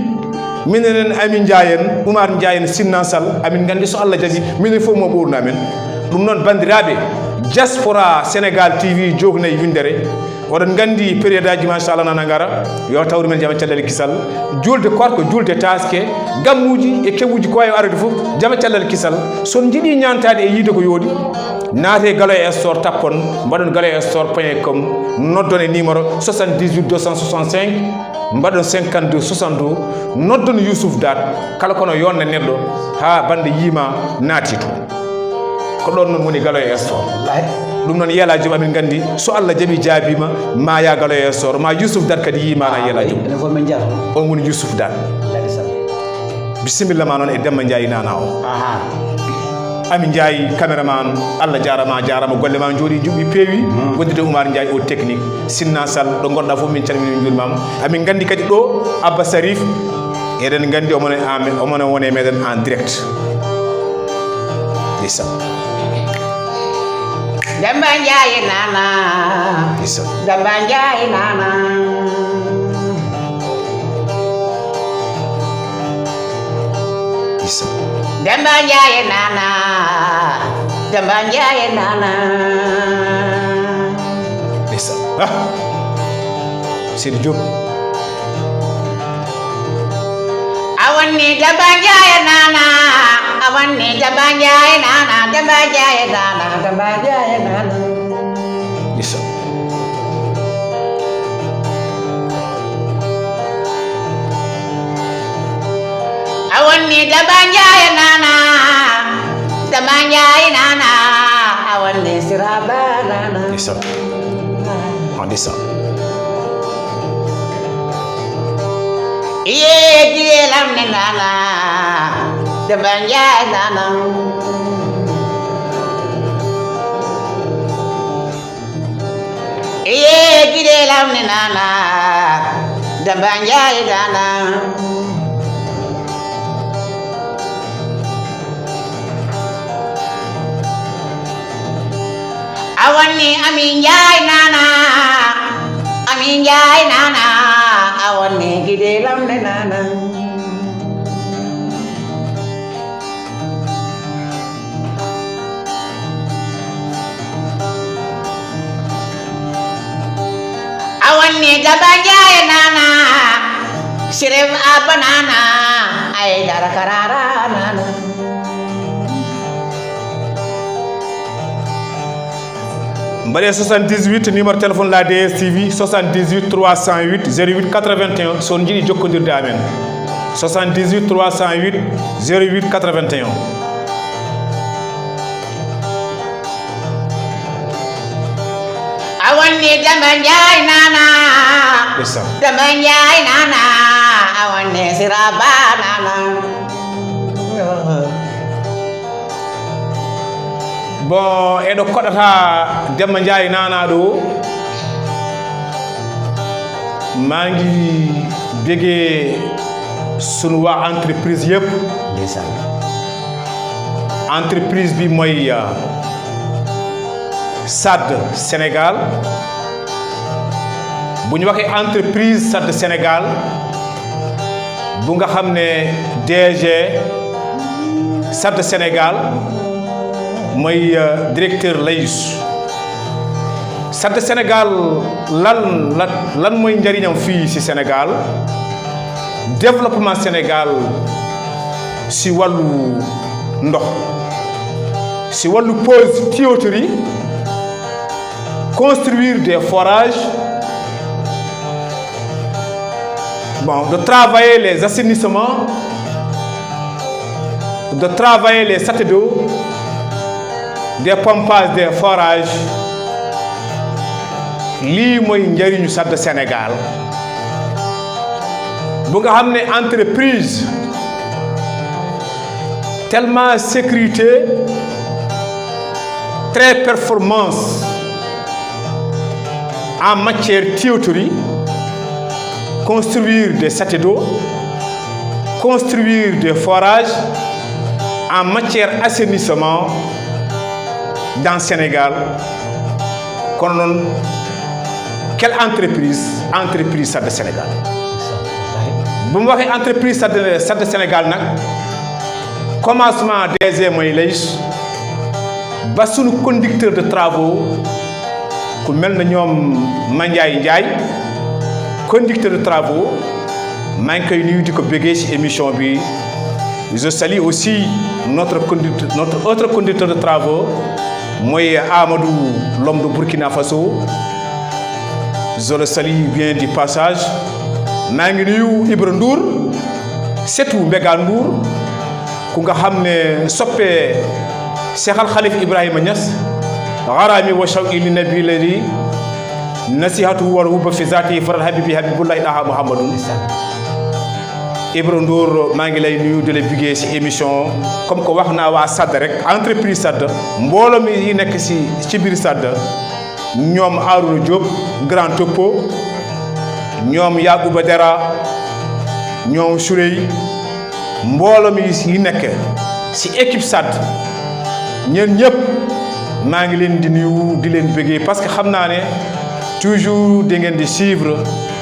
minen en Amin Ndiaye en, Oumar Ndiaye en, Sinna Sall, amin nganndi so Allah jaɓi, minen fof mo ɓoornu amen. Ɗum noon, banndiraaɓe, diaspora Sénégal T V jooknayi winndere, oɗon nganndi période aji, machallah, nana ngara, yo tawru men jama cellal kisal, juulde korka, juulde taaske, gammuuji e kewuuji ko waawi arde fof, jama cellal kisal. So on njiɗi ñaantaade e yiide ko yooɗi, naatee Galoya Store, tappon, mbaɗon galoya store point com, noddon e numéro soixante-dix-huit deux cent soixante-cinq, mbaɗon cinquante-deux soixante-deux, noddon Youssouf Dat, kala kono yonde neɗɗo, haa bannde yiima naati toon. Ko ɗoon noon woni Galoya Store. Wallaahi. Ɗum noon, Yelaa Joom, amin nganndi, so Allah jaɓi jaabiima, ma yaa Galoya Store, ma Youssouf Dat kadi yiima na, Yelaa Joom. Enen fof min njaha. On woni Youssouf Dat. Wallaahi sal. Bisimilla ma noon e Demba Ndiaye Nana o. Aha. Amin Ndiaye, caméraman, Allah jaarama, jaarama, golle ma njooɗi, njuɓɓi, peewi. Hmm. Wondude Oumar Ndiaye o technique, Sinna Sall, ɗo ngonɗa fof min calmini, min njuurimaama. Amin nganndi kadi ɗo Abba Sarif, eɗen nganndi omo ne, omo ne wone meɗen en direct. Ndeysaan. Demba Ndiaye Nana. Ndeysaan. Demba Ndiaye Nana. Ndeysaan. Demba Ndiaye Nana. Demba Ndiaye Nana. Ndeysaan. Ah. Seydi Diop. A wonni Demba Ndiaye Nana, a wonni Demba Ndiaye Nana, Demba Ndiaye Nana, Demba Ndiaye Nana. Ndeysaan. A wonni Demba Ndiaye Nana, Demba Ndiaye Nana, a wonni Siraba Nana. Ndeysaan. Ah, ndeysaan. Iye, iye, lamne Nana, Demba Ndiaye Nana. Iye, iye, lamne Nana, Demba Ndiaye Nana. A wonni Amin Ndiaye Nana, Amin Ndiaye Nana, a wonni Gide Lamne Nana. Daba Njaay nana, Sirif Abba nana, Aydara Karara nana. Mbaɗee soixante-dix-huit, numéro téléphone la D S T V, soixante-dix-huit trois cent huit zéro huit quatre-vingt-un, so on njiɗi jokkondirde amen. Soixante-dix-huit trois cent huit zéro huit quatre-vingt-un. A wonni Demba Njaay nana. Ndeysaan. Demba Njaay nana. A wonni Siraba nana. Bon, eɗo koɗata Demba Njaay nana ɗo. Maa ngi bégee sunu waa entreprise yëpp. Ndeysaan. Entreprise bi mooy, euh, sad Sénégal. Bu ñu waxee entreprise sad Sénégal, bu nga xam ne D G sad Sénégal mooy, euh, directeur Layus. Santé Sénégal, lan, lan, lan mooy njariñam fii ci Sénégal? Développement Sénégal ci wàllu ndox, ci wàllu pose tuyauterie, construire des forages, bon, de travailler les assainissements, de travailler les châteaux d'eau, des pompages, des forages. Lii mooy njariñu sad Sénégal. Bu nga xam ne entreprise tellement sécurité, très performance en matière tuyauterie, construire des châteaux d'eau, construire des forages en matière assainissement dans Sénégal. Kono noon, quelle entreprise? Entreprise sad Sénégal. Bu mu waxee entreprise sad, sad Sénégal nag, commencement D G mooy Layus, ba sunu conducteur de travaux, ku mel na ñoom Mandiaye Ndiaye, conducteur de travaux, maa ngi koy nuyu, di ko bégee ci émission bi. Je salue aussi notre conducteur, notre autre conducteur de travaux, mooy Amadou, l'homme de Burkina Faso. Je le salue bien du passage. Maa ngi nuyu Ibra Ndour, setu Mbega Ndour, ku nga xam ne soppe Cheikh Al Khalif Ibrahima Niass, gharami wa shawqi li nabi ladi nasihatuhu wal hubba fi zati faral habibi habibullahi daha Muhammadun. Ibra Ndour, maa ngi lay nuyu, di la bégee ci émission. Comme que wax naa waa sad rek, entreprise sad, mbooloo mi yi nekk ci, ci biir sad, ñoom Arouna Diop, Grand Topo, ñoom Yacouba Dera, ñoom Souley, mbooloo mi yi nekk ci équipe sad, ñeen ñëpp maa ngi leen di nuyu, di leen bégee, parce que xam naa ne toujours da ngeen di suivre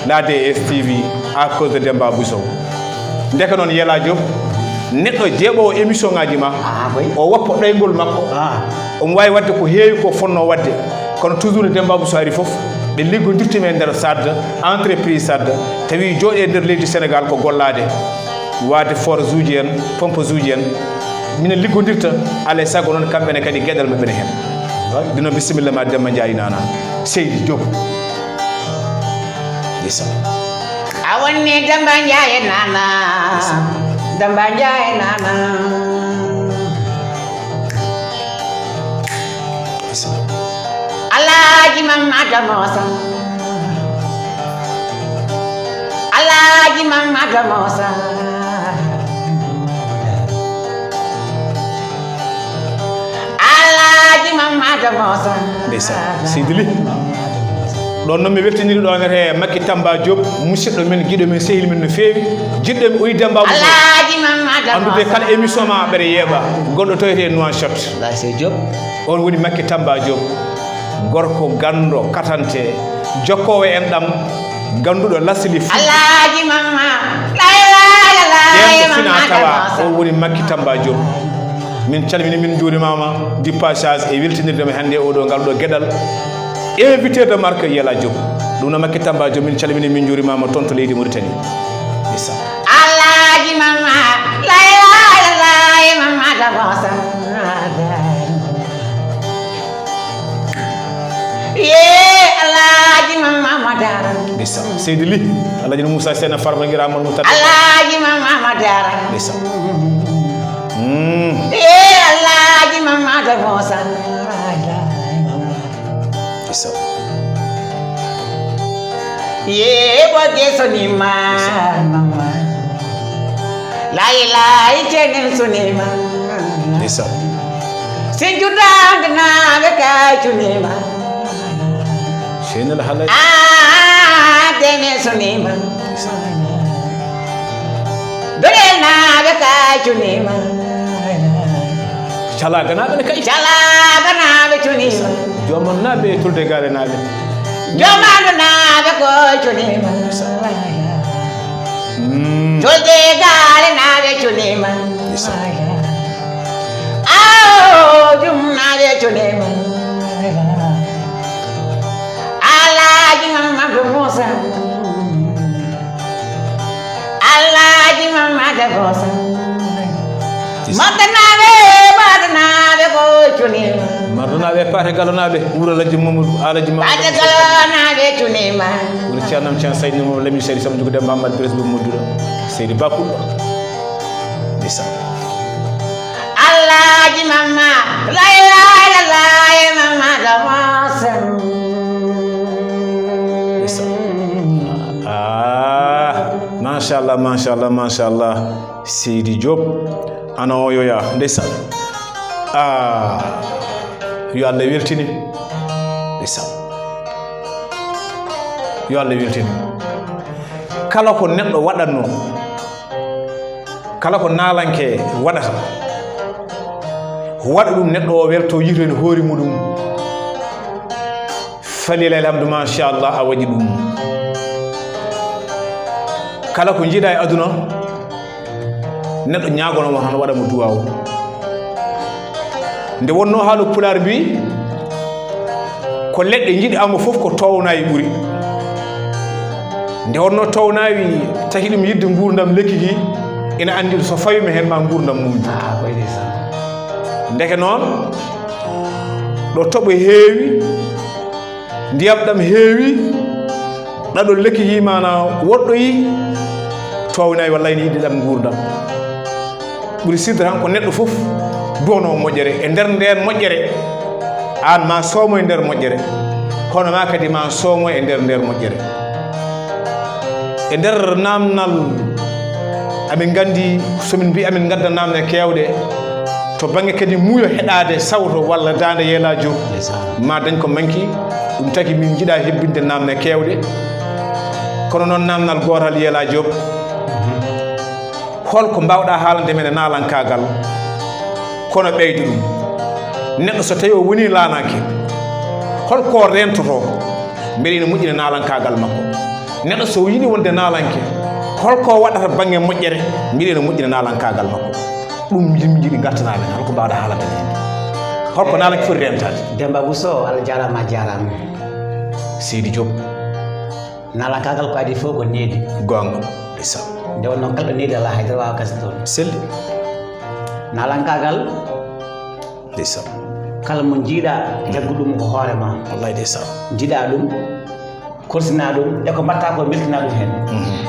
la D S T V à cause de Demba Bousso. Ndeke noon, Yela Diop, neɗɗo jeeɓoowo émission ngaaji ma, ah, oui, o woppa ɗoyngol makko. Ah. Omo waawi waɗde ko heewi ko fotnoo waɗde. Kono toujours nde Demba Bousso ari fof, ɓe liggondirtumi e nder sad, entreprise sad, tawi jooɗe e nder leydi Sénégal ko gollaade. Waade forage uji en, pompes uji en, minen liggondirta, alaa e sago noon kamɓe ne kadi geɗal maɓɓe ne heen. Ɗum noon, bisimilla ma, Demba Ndiaye Nana, Seydi Diop. Ndeysaan. A wonni Demba Ndiaye Nana, Demba Ndiaye Nana. Ndeysaan. Alaaji Mamada Moosa. Alaaji Mamada Moosa. Alaaji Mamada Moosa. Ndeysaan. Seydi Ly. Ɗoon noon mi weltiniri ɗoon e Makki Tamba Diop, musidɗo men, giɗo men, sehil men no feewi. Jiɗɗo mi, o yi Demba Bousso. Alaaji Mamada Anndude Moosa. Kala émission ma aɓere yeeɓa. Gonɗo to etee Nouakchott. Alaaji Seydi Diop. On woni Makki Tamba Diop, gorko ganndo, katante, jokkoowo en ɗam, gannduɗo lasli fu. Alaaji Mamma, la ilaha illallah, ƴeeŋ ko fina Mamma tawa, Tamba. O woni Makki Tamba Diop. Min calmini, min njuurimaama, du passage e weltinirde mi hannde oɗo ngal ɗo geɗal. Invité de marque Yela Diop. Ɗum no Makki Tamba, joom min calmini, min njuurimaama toon to leydi Mauritanie. Ndeysaan. Alaaji Mama, lay, lay, lay, Mama Dabosa. Ye, Alaaji Mama Madara. Ndeysaan. Seydi Ly, Alaaji Moussa Sène Farba Ngira Amadou Moutada. Alaaji Mama Madara. Ndeysaan. Mm. Ye, Alaaji Mama Dabosa. Ndeysaan. Ye boge sonima. Ndeysaan. Lay lay tenen sonima. Ndeysaan. Sinjudang na be kay tunima. Seydi Ly Halaj. Ah, tenen sonima. Ndeysaan. Dole na be kay tunima. Calaganaaɓe ne kay. Calaganaaɓe cuniima. Joomannaaɓe e Tulde Gaalenaaɓe. Joomannaaɓe ko cuniima. Mm. Tulde Gaalenaaɓe cuniima. Ndeysaan. Aw, jumnaaɓe cuniima. Alaaji Mamadu Muusa. Alaaji Mamadu Muusa. Matanaaɓe, matanaaɓe ko cuniima. Matanaaɓe, Paate Galonaaɓe, wuro Alaaji Mamadou, Alaaji Mamadou. Paate Galonaaɓe cuniima. Wuro Ceernam Ceen Saydi Mamadou Lamine Seydi Sam Jugo Demba Amadou Pires Mamadou Seydi Bakulɗo. Ndeysaan. Alaaji Mama, lay, lay, lay, lay, Mama Dabosa. Ndeysaan. Ah, machallah, machallah, machallah. Seydi Diop, ana o yoya, ndeysaan. Ah, yo Allah weltine. Ndeysaan. Yo Allah weltine. Kala ko neɗɗo waɗatno, kala ko naalanke waɗata, waɗa ɗum neɗɗo o welto yitoyde hoore muɗum. Falilaa alhamdu, machallah, a waɗi ɗum. Kala ko njiɗa e aduna, neɗɗo ñaagono mo tan, waɗa mo duwaaw. Nde wonno haalo Pulaar mbi, ko leɗɗe njiɗi amo fof ko townayi ɓuri. Nde wonno townayi taki ɗum yiɗde nguurndam lekki ki, ina anndi so fawima heen ma nguurndam muuñu. Ah, koy ndeysaan. Ndeke noon, ɗo toɓo heewi, ndiyam ɗam heewi, ɗaɗol lekki ki maana woɗɗoyi, townayi wallay ne yiɗi ɗam nguurndam. Ɓuri sirde tan ko neɗɗo fof duwano moƴƴere. E nder ndeen moƴƴere, aan ma soomo e nder moƴƴere, hono ma kadi ma soomo e nder nder moƴƴere. E nder naamnal, amin nganndi, so min mbi amin ngadda naamne keewɗe, to bannge kadi muuyo heɗaade sawto walla daande Yelaa Diop, ndeysaan, ma dañ ko manki, ɗum taki min njiɗa hebbinde naamne keewɗe. Kono noon naamnal gootal Yelaa Diop, hol ko mbaawɗa haalande men e naalankaagal? Kono ɓeydu ɗum, neɗɗo so tawi o woni naalaanke, hol ko rentotoo? Mbeɗa ina moƴƴina naalankaagal makko. Neɗɗo so yiɗi wonde naalaanke, hol ko waɗata bannge moƴƴere? Mbeɗa ina moƴƴina naalankaagal makko. Ɗum yimɓe njiɗi ngartanaade, hol ko mbaawɗa haalande heen? Hol ko naalaanke foti rentaade? Demba Bousso, Allah jaaraama, a jaaraama. Seydi Diop. Naalankaagal ko adii fof ko needi. Goonga, ndeysaan. Nde wonnoo kala ɗo needi alaa, hay dara waawaa gasde toon. Selli. Naalankaagal, ndeysaan, kala mo njiiɗa, jaggu ɗum ko hoore ma. Wallay, ndeysaan. Njiiɗa ɗum, korsina ɗum, e ko mbaɗta ko, mbeltina ɗum heen. Mhm.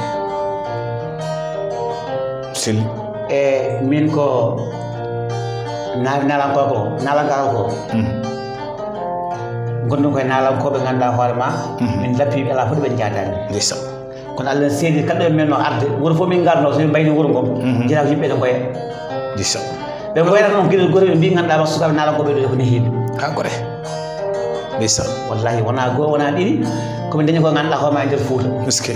Selli. E min ko na-, naalankooɓe ko, naalankaagal ko. Mhm. Ngonɗen koye naalankooɓe, ngannduɗaa hoore ma, mhm, min lappiiɓe, alaa fof ɗo ɓe njaadaani. Ndeysaan. Kono Allah seedi, kala ɗo men no arde, wuro fof min ngarno, so min mbayni wuro ngo, mhm, jira ko yimɓe ne ngoya. Ndeysaan. Ɓe ngoyata noon geɗel gootel, ɓe mbi, ngannduɗaa ma sukaaɓe naalankooɓe ɗo ko nehiiɓe. Haa gore. Ndeysaan. Wallahi, wonaa goo, wonaa ɗiɗi, ko min dañi ko ngannduɗaa hoore ma e nder Fuuta. Est-ce que?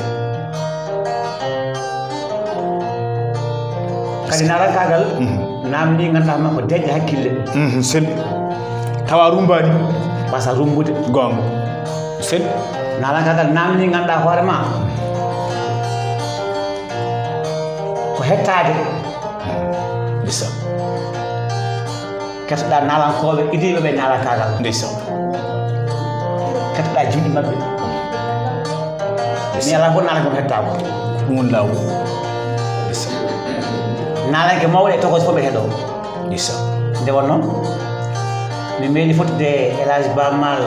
Kadi naalankaagal, mhm, naamni ngannduɗaa ma ko deƴƴa hakkille. Mhm, selli. Tawa rumbaani. Wasa rumbude. Goonga. Selli. Naalankaagal naamni ngannduɗaa hoore ma ko hettaade. Ndeysaan. Kettoɗaa naalankooɓe idiiɓe ɓe naalankaagal. Ndeysaan. Kettoɗaa juuɗe maɓɓe. Mi alaa fof naalanke mo hettaako. Ɗum woni laawol. Naalanke mawɗe e tokoos fof ɓe heɗoo. Nde wonnoo, min meeɗi fottude e El Hadj Ba Maal,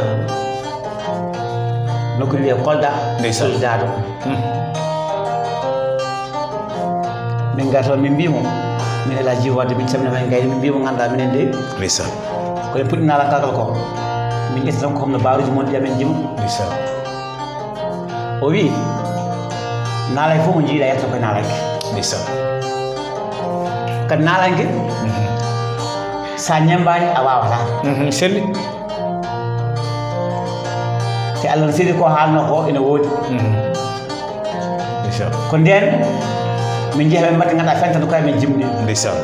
nokku wiyee Kolda. Ndeysaan. Daado. Hmm. Min ngarti toon, min mbii mo, min El Hadj Djibo Wade, min calminii mo, en ngayni, min mbii mo, ngannduɗaa minen de. Ndeysaan. Ko en puɗɗi naalankaagal ko. Min ƴetti tan ko homno baaruuji mon ɗi amen jima. Ndeysaan. O wii, naalanke fof mo njiiɗaa yetto koye naalanke. Ndeysaan. Kadi naalanke, mhm, sa ñemmbaani a waawataa. Mhm, selli. Te Allah no seedi ko haalnoo ko ene woodi. Mhm. Ndeysaan. Ko ndeen min njehi min mbaɗi ngannduɗaa fentata koye men jimɗi. Ndeysaan.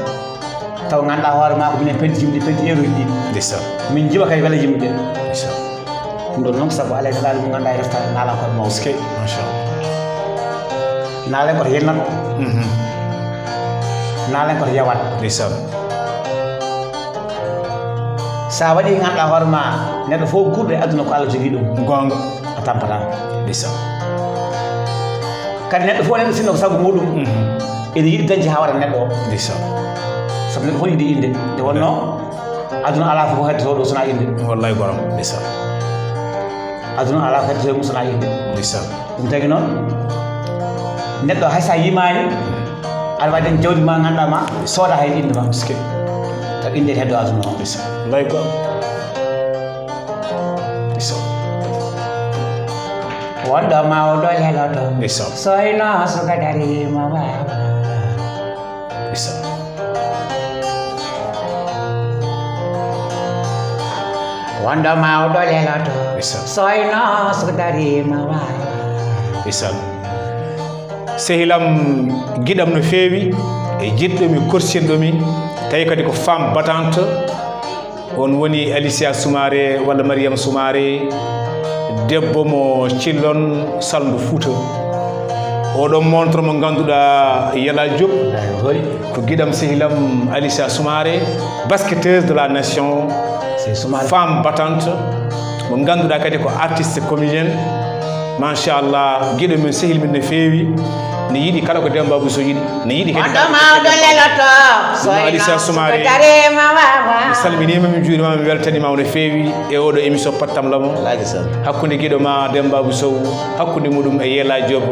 Taw ngannduɗaa hoore maa ko minen penti jimɗi, penti eeruuji ɗi. Ndeysaan. Min njiwa kay wela yimɓe. Ndeysaan. Ɗum ɗon noon ko sabu Alaa e Sago mo ngannduɗaa e reftaade naalankoore mawɗo. Eskey, machallah. Naalanke ko to yennat. Mhm. Naalanke ko to yawat. Ndeysaan. Sa waɗi ngannduɗaa hoore maa, neɗɗo fof guurɗo e aduna ko Allah jogii ɗum. Goonga. A tampataa. Ndeysaan. Kadi neɗɗo fof neɗɗo sinno ko sabu muɗum. Mhm. Ene yiɗi dañde haa waɗa neɗɗo o. Ndeysaan. Sabu neɗɗo fof yiɗi innde. Nde wonnoo, aduna alaa fof heddotoo ɗo sonaa innde. Wallay goram, ndeysaan. Aduna alaa ko heddotoo e mum sonaa innde. Ndeysaan. Ɗum tagi noon, neɗɗo hay so a yimaani, aɗa waawi dañde jawdi ma, ngannduɗaa ma, sooda heen innde ma. Eskey. Taw innde ene heddoo aduna o. Ndeysaan. Wallay goram. Ndeysaan. Wonɗo mawɗo leloto. Ndeysaan. Soyno suka dariima waawa. Ndeysaan. Wonɗo mawɗo leloto. Ndeysaan. Soyno suka dariima waawa. Ndeysaan. Sehil am, giɗam no feewi, e jiɗɗo mi, korsinɗo mi, tawi kadi ko femme battante. On woni Alicia Soumaré walla Mariam Soumaré, debbo mo Cillon, salndu Fuuta. Oɗon montre mo ngannduɗaa, Yala Diop, ko giɗam, sehil am Alicia Soumaré, basketteuse de la nation, femme battante, mo ngannduɗaa kadi ko artiste comédienne. Machallah, giɗo men, sehil men no feewi. Ne yiɗi kala ko Demba Bousso yiɗi. Ne yiɗi kadi. Wonɗo mawɗo leloto. Ɗum Alisa Soumaré. Mi salminiima, mi juuriima, mi weltaniima no feewi e oɗo émission Pattam Lamo. Hakkunde giɗo ma Demba Bousso, hakkunde muɗum e Yela Diop,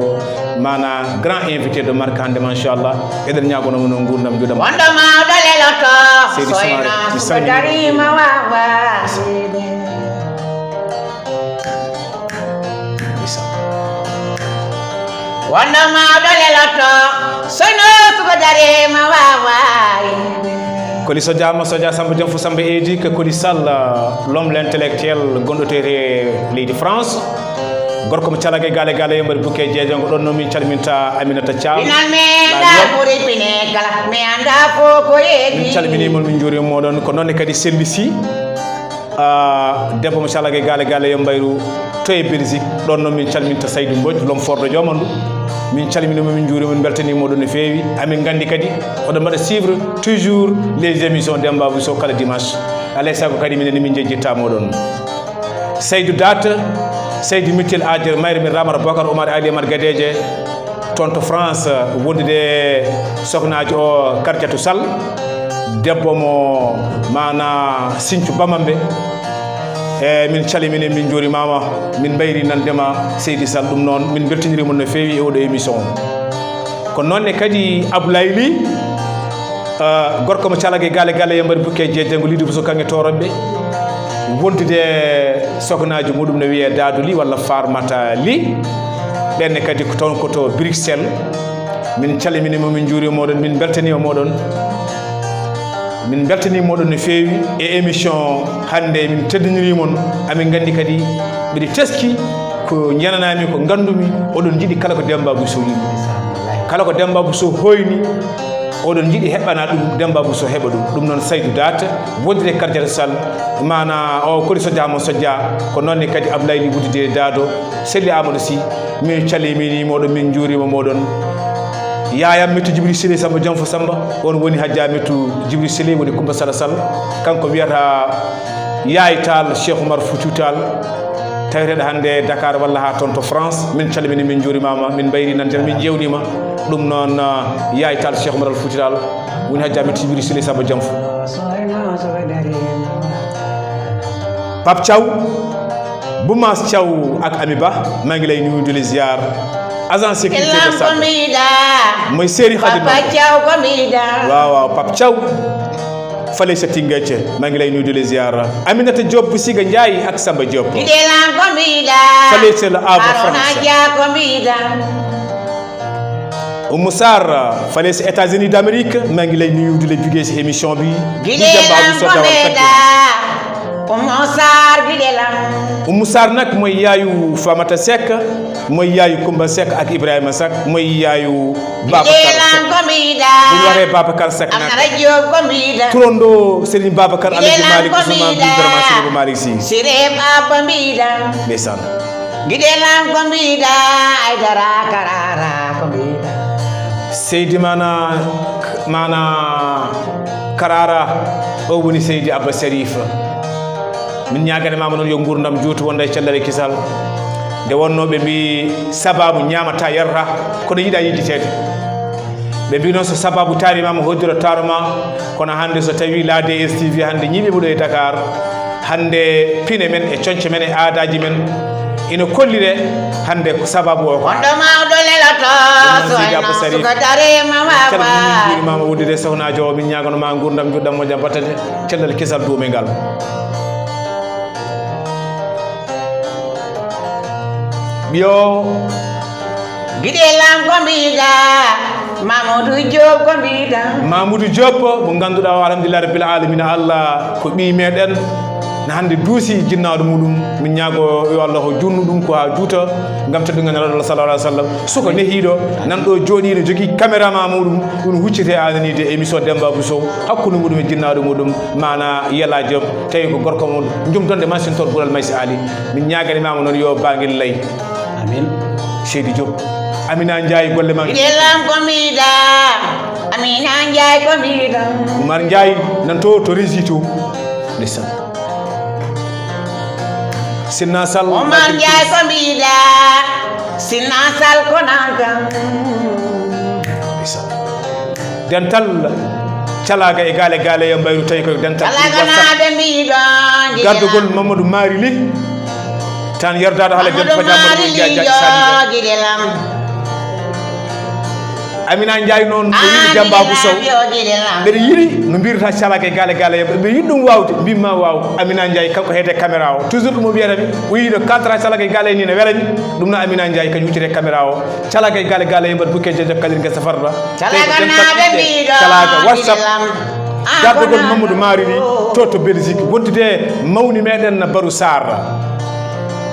mana grand invité de marque hannde, machallah. Eɗen ñaagonoo mo noon nguurndam, njuɗam. Wonɗo mawɗo leloto. Seydi Soumaré, mi salminiima. Wonɗo mawɗo leloto, soyno suko dare ma wawa. Koli Soja ma Soja Samba Jom fo Samba Edi, ke Koli Sall, l'homme, l'intellectuel, gonɗo to e leydi France. Gorko mo calage gale gale, yembar buke jeejango, ɗon no min calminta Aminata Thiam. Pinal me anda ɓuri pine kala, mi anda fof ko heedi. Min calminii mon, min njuuriima moɗon, ko noon ne kadi Selli Sy. Ah, debbo mo calage gale gale, yo mbayru to e Belgique. Ɗon noon min calminta Saydou Mbodj, l'homme fort de Jomandu. Min calminii mo, min njuuriima, min mbeltanii moɗon no feewi. Amin nganndi kadi oɗon mbaɗa suivre toujours les émissions Demba Bousso kala dimanche. Alay sago kadi minen min njejjitta moɗon. Saydou Date, Saydou Mittel Adjer, mayre min Ramata Bokar Oumar Ali Amar Gadeje. Toon to France, wondude e sohnaajo o, Kardiatou Sall, debbo mo mana Sinthiou Bamambé. E min calmini, min njuuriima ma, min mbayri nande ma, Seydi Sall. Ɗum noon, min mbeltinirii mon no feewi e oɗo émission o. Ko noon ne kadi Abdoulaye Ly, ah, gorko mo calage gale gale, yembar bukke jeejango, Lidi Bousso Kange Toroɓɓe, wondude e sohnaajo muɗum no wiyee Dadou Ly walla Farmata Ly. Ɓenne kadi ko toon ko to Bruxelles. Min calmini mo, min njuuriima moɗon, min mbeltaniima moɗon. Min mbeltanii moɗon no feewi e émission hannde, min teddinirii mon. Amin nganndi kadi, mbiɗi teski ko njenanami, ko nganndumi, oɗon njiɗi kala ko Demba Bousso yiɗi. Kala ko Demba Bousso hoyni, oɗon njiɗi heɓɓana ɗum, Demba Bousso heɓa ɗum. Ɗum noon Saydou Date, wondude e Kardiatou Sall, mana o Koli Soja mo Soja, ko noon ne kadi Abdoulaye Ly wondude e Dado, Selli Amadou Sy, min calmini moɗon, min njuuriima moɗon. Yaya Mettu Djibril Sile Samba Jom fo Samba, on woni Hadja Mettu Djibril Sile, woni Kumba Sala Sall, kanko wiyata Yaay Tall, Cheikh Oumar Foutiyou Tall. Taweteeɗo hannde Dakar walla haa toon to France, min calmini, min njuurimaama, min mbayri nan, min njeewniima. Ɗum noon, ah, Yaay Taal, Cheikh Oumar Al Fouti Taal, woni Hajji Ahmed Tijiri Sile Samba Jamfu. Pape Thiaw, Boumas Thiaw ak Ami Ba, maa ngi lay nuyu, di la ziar. Agent sécurité de Lam ko Samba. Mbiɗa. Mooy Seri Khadim Papa Thiaw ko mbiɗa. Waaw, waaw, Pape Thiaw. Fale sa Tingece, maa ngi lay nuyu, di la ziar. Aminata Diop, Siga Ndiaye ak Samba Diop. Giɗe lan ko mbiɗa. Fale sa la Havre, Arona France. Dia ko mbiɗa. Oumou Sarr, fale sa États-Unis d'Amérique, maa ngi lay nuyu, di la bigee si émission bi. Giɗe lan ko mbiɗa. Oumou Sarr, giɗe lan. Oumou Sarr nag mooy yaayu Famata Seck, mooy yaayu Kumba Seck ak Ibrahima Seck, mooy yaayu Babacar Seck. Giɗe lan ko mbiɗa. Bu ñu waxee Babacar Seck nag, Amara Diop ko mbiɗa. Turandoo Serigne Babacar, Alaji Malick, Ousmane Diouf, Dramé Serigne Malick Sy. Sirem Abba mbiɗa. Ndeysaan. Giɗe lan ko mbiɗa, Aïdara Karara ko mbiɗa. Seydi Mana, Mana Karara, o woni Seydi Abba Serif. Min ñaagani maama noon yo nguurndam juutu, wonda e cellal e kisal. Nde wonno ɓe mbi sababu ñaamata yarata, kono yiɗa yejjiteede. Ɓe mbi noon so sababu taari ma, mo hoddiro taaro ma, kono hannde so tawi la D S T V hannde ñiiɓi mo ɗo e Dakar, hannde pine men e coñce men e aadaaji men ina kollire hannde ko sababu o ko. Wonɗo mawɗo leloto, ɗum noon Seydi Abba Sarif, suka dare ma wawa. Calmini, min njuurimaama, wondude e sohnaajo o, min ñaagano ma nguurndam njuɗɗam moƴƴam battane, cellal kisal duume ngal. Ɓiyo. Giɗe lan ko mbiɗa, Mamadou Diop ko mbiɗa. Mamadou Diop, mo ngannduɗaa o, alhamdulillah rabbil alamina, Allah ko ɓii meɗen, na hannde duusi jinnaaɗo muɗum. Min ñaago yo Allah o juutnu ɗum ko haa juuta, ngam teddugal Nelaaɗo Allah sallallahu alaihi wasallam. Suka nehiiɗo, nan ɗo jooɗii, ne jogii caméra ma muɗum, ɗum huccite ananiide émission Demba Bousso, hakkunde muɗum e jinnaaɗo muɗum, mana Yala Diop, tawi ko gorko mo jom donde ma sintor Bulal Maysa Ali. Min ñaagani maama noon yo baangel lay. Amin. Seydi Diop. Amina Ndiaye, golle ma. Giɗe lan ko mbiɗa. Amina Ndiaye ko mbiɗa. Oumar Ndiaye, nan to, to Régie to. Ndeysaan. Sinna Sall, Oumar Ndiaye ko mbiɗa. Sinna Sall ko nantan. Ndeysaan. Dental Calaga e Gaale Gaale yo mbayru tawi ko dental Calaga naaɓe mbiɗo. Gardugol Mamadou Mari Ly. Tan yerdaaɗo hala jom fajama ɗum ja- ja- sani ɗo. Giɗe lan. Amina Ndiaye noon, ɓe yiɗi Demba Bousso. Mbeɗa yiɗi no mbirta Calaga e Gaale Gaale yam. Ɓe yiɗi ɗum waawde, mbimma waaw. Amina Ndiaye kanko heede caméra o. Toujours ɗum o wiyata mi, o yiɗi no cadre Calaga e Gaale ni no welami. Ɗum no Amina Ndiaye kañum huccete caméra o. Calaga e Gaale Gaale yam mbaɗa bukke jejo kalir ngesa farda. Calaga naaɓe mbiɗo. Calaga WhatsApp. Gardugol Mamadou Mari Ly to, to Belgique, wondude mawni meɗen Barou Sarr.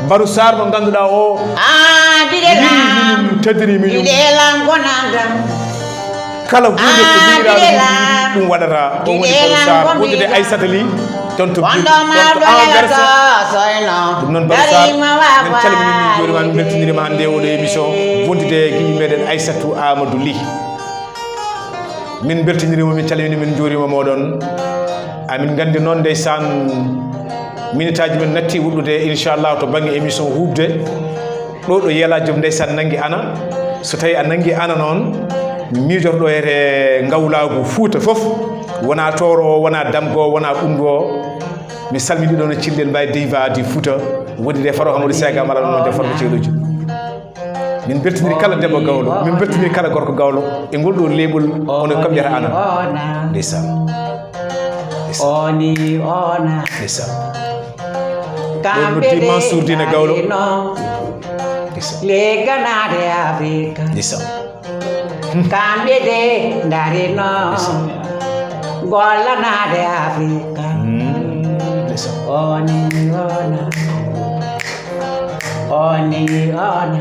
Barou Sarr mo ngannduɗaa o, ah, giɗe lan, teddini mi ɗum. Giɗe lan ko nantan. Kala huunde ko miñiraaɗo mum yiɗi ɗum waɗata. O woni Barou Sarr, wondude Aissata Ly, toon to Ville, toon to Anvers. Ɗum noon Barou Sarr, min calminii, min njuuriima, min mbeltinirii ma hannde e oɗo émission, wondude e giɗo meɗen Aissatou Amadou Ly. Min mbeltinirii mo, min calminii, min njuuriima mooɗon. Amin nganndi noon, ndeysaan, minitaaji men natti wuɗɗude, inchallah, to bannge émission huuɓde. Ɗo, ɗo Yela Diop, ndeysaan, nanngi ana. So tawii a nanngi ana noon, miijorɗo e ngawlaagu Fuuta fof, wonaa Tooro o, wonaa Damgo o, wonaa Ɓunngo o. Mi salminii ɗoon e Cillel Mbaye, Deyva di Fuuta, wondude e Faro Amadou Sega, mala ɗum wonde Farba Ceeɗooji. Min mbeltinirii kala debbo gawlo, min mbeltinirii kala gorko gawlo e ngol ɗoo leeɓol, ono kam mbiyata ana. Ndeysaan. Ndeysaan. Oni ona. Ndeysaan. Ɗo noddi Mansour Dine Gawlo. Ndeysaan. Leganaade Afrika. Ndeysaan. Kamɓe de ndarino. Ndeysaan. Gollanaade Afrika. Mm. Ndeysaan. Oni ona. Oni ona.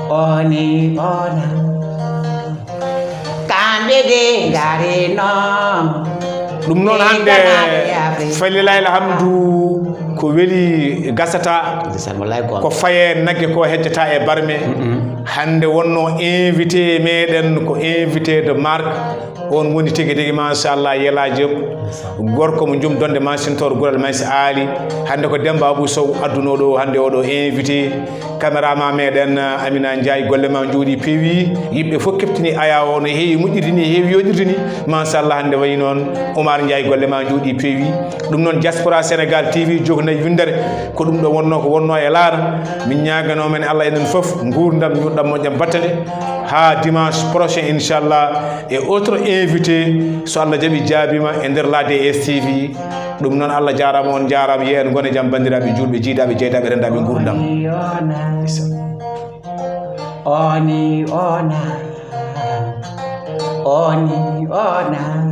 Oni ona. Kamɓe de ndarino. Ɗum noon hannde, falilahi alhamdu, ko weli gasata. Ndeysaan, wallahi ko. Ko faye nagge ko hejjata e barme. Mm-mm. Hannde wonno invité meɗen ko invité de marque. On woni tigi tigi, machallah, Yela Diop, gorko mo jom donde masintor gural Maysa Ali. Hannde ko Demba Abou Sow adduno ɗo hannde oɗo invité. Caméraman meɗen, uh, Amina Ndiaye, golle ma njuuɗi peewi. Yimɓe fof keɓtini aya o, no heewi moƴƴirde ni, heewi yoɗirde ni. Machallah, hannde wayi noon Oumar Ndiaye, golle ma njuuɗi peewi. Ɗum noon, Diaspora Sénégal T V, joknayi winndere, ko ɗum ɗo wonno, ko wonno e laana. Min ñaagano men Allah enen fof nguurndam ñuɗɗam moƴƴam battane. Haa dimanche prochain, inchallah, e autre invité, so Allah jaɓi jaabima e nder la D S T V. Ɗum noon, Allah jaaraama, on njaaraama, yeen ngone jam, banndiraaɓe juulɓe, jiidaaɓe, jeydaaɓe, renndaaɓe nguurndam. Oni, ona. Oni, ona.